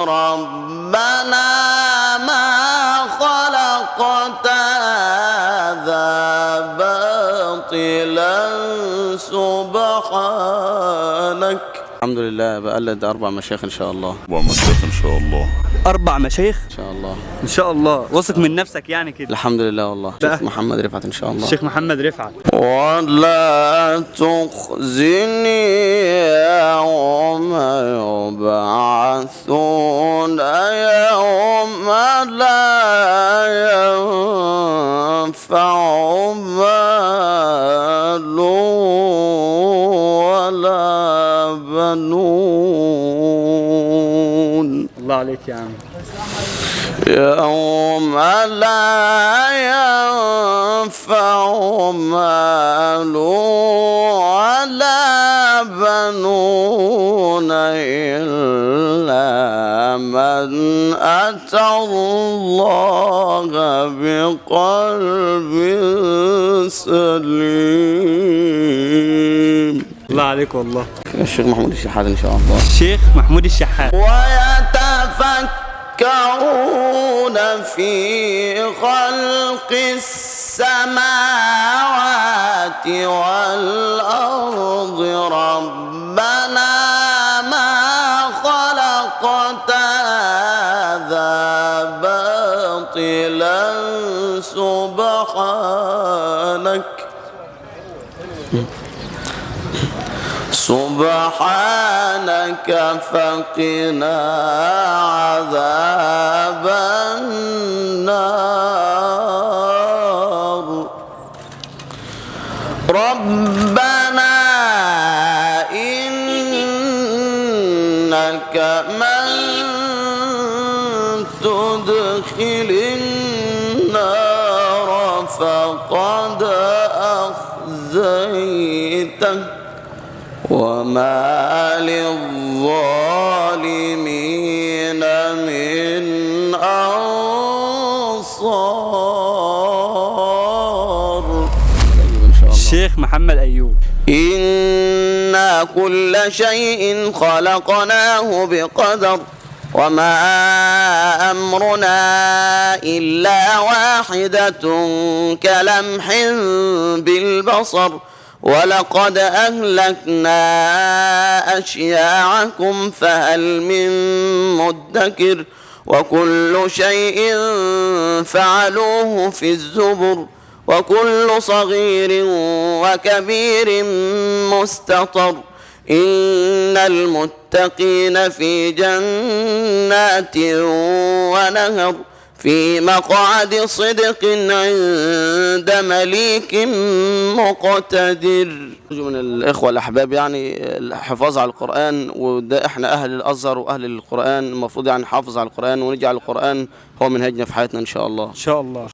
ربنا ما خلقت هذا باطلا سبحانك. الحمد لله بقلد 4 مشايخ إن شاء الله. 4 مشايخ إن شاء الله. 4 مشايخ؟ إن شاء الله. إن شاء الله. واثق من نفسك يعني كده؟ الحمد لله والله. الشيخ محمد رفعت إن شاء الله. الشيخ محمد رفعت. ولا تخزني يوم يبعثون يوم لا ينفع مال ولا بنون. الله عليك يا عم. يوم لا ينفع مال ولا بنون إلا من أتى الله بقلب سليم. الله عليك والله. الشيخ محمود الشحات إن شاء الله. الشيخ محمود الشحات. ويتفكرون في خلق السماوات والأرض ربنا ما خلقت هذا باطلا سبحانك فقنا عذاب النار. ربنا إنك من تدخل النار فقد أخزيته وما للظالمين من أنصار. الشيخ محمد أيوب. إنا كل شيء خلقناه بقدر وما أمرنا إلا واحدة كلمح بالبصر ولقد أهلكنا أشياعكم فهل من مدكر وكل شيء فعلوه في الزبر وكل صغير وكبير مستطر. إن المتقين في جنات ونهر في مقعد صدق عند مليك مقتدر. من الإخوة الأحباب يعني الحفاظ على القرآن، وده إحنا أهل الأزهر وأهل القرآن المفروض يعني نحافظ على القرآن ونجعل القرآن هو منهجنا في حياتنا إن شاء الله. إن شاء الله.